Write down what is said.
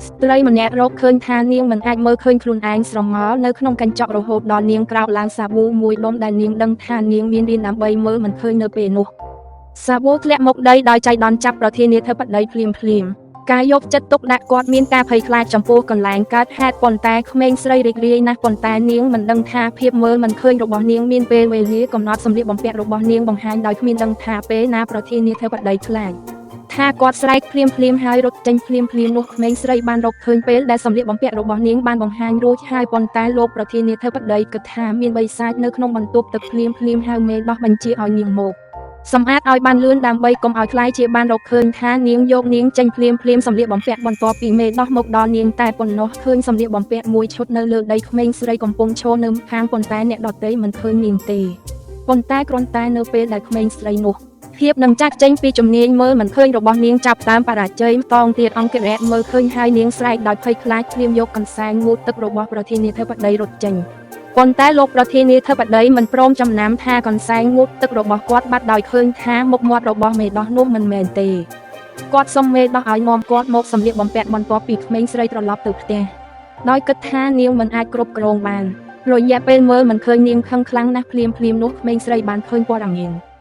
ស្ត្រីម្នាក់រកឃើញថានាងមិនអាចមើលឃើញខ្លួនឯងស្រមោលនៅក្នុងកញ្ចក់រហូតដល់នាងក្រោកឡើងសាប៊ូមួយដុំដែលនាងដឹងថានាងមានរៀនដើម្បីមើលមិនឃើញនៅពេលនោះសាប៊ូធ្លាក់មកដីដោយចៃដន្យចាប់ប្រធានាធិបតីភ្លាមភ្លាមការយកចិត្តទុកដាក់គាត់មានការភ័យខ្លាចចំពោះកន្លែងកើតហេតុប៉ុន្តែក្មេងស្រីរីករាយណាស់ប៉ុន្តែនាងមិនដឹងថាភាពមើលមិនឃើញរបស់នាងមានពេលវេលាកំណត់សម្លៀកបំពាក់របស់នាងបង្ហាញដោយគ្មានដឹងថាពេលណាប្រធានាធិបតីខ្លាច ថាគាត់ស្រែកភ្លាមភ្លាមហើយរត់ចេញភ្លាមភ្លាមនោះក្មេងស្រីបានរកឃើញពេលដែលសម្លៀកបំពាក់របស់នាងបានបង្ហាញរួចហើយប៉ុន្តែលោកប្រធានាធិបតីគិតថាមានបិសាចនៅក្នុងបន្ទប់ទឹកភ្លាមភ្លាមហើយមេដោះបញ្ជាឲ្យនាងមកសម្អាតឲ្យបានលឿនដើម្បីកុំឲ្យខ្លាយជាបានរកឃើញថានាងយកនាងចេញភ្លាមភ្លាមសម្លៀកបំពាក់បន្ទាប់ពីមេដោះមកដល់នាងតែប៉ុណ្ណោះឃើញសម្លៀកបំពាក់មួយឈុតនៅលើដីក្មេងស្រីកំពុងឈរនៅខាងប៉ុន្តែអ្នកដទៃមិនឃើញនាងទេប៉ុន្តែគ្រាន់តែនៅពេលដែលក្មេងស្រីនោះ ភាពនឹងចាក់ចេញពីជំនាញមើលមិនឃើញរបស់នាងចាប់តាមបរាជ័យម្តងទៀតអង្គរៈមើលឃើញហើយនាងស្រែកដោយភ័យខ្លាចភ្លាមយកកន្សែងងូតទឹករបស់ប្រធានាធិបតីរត់ចេញប៉ុន្តែលោកប្រធានាធិបតីមិនព្រមចំណាំថាកន្សែងងូតទឹករបស់គាត់បាត់ដោយឃើញថាមុខមាត់របស់មេដោះនោះមិនមែនទេគាត់សុំមេដោះឲ្យនាំគាត់មកសម្លៀកបំពាក់បន្ទាប់ពីក្មេងស្រីត្រឡប់ទៅផ្ទះដោយគិតថានាងមិនអាចគ្រប់គ្រងបានរយៈពេលមើលមិនឃើញនាងខឹងខ្លាំងណាស់ភ្លាមភ្លាមនោះក្មេងស្រីបានឃើញព័ត៌មាន។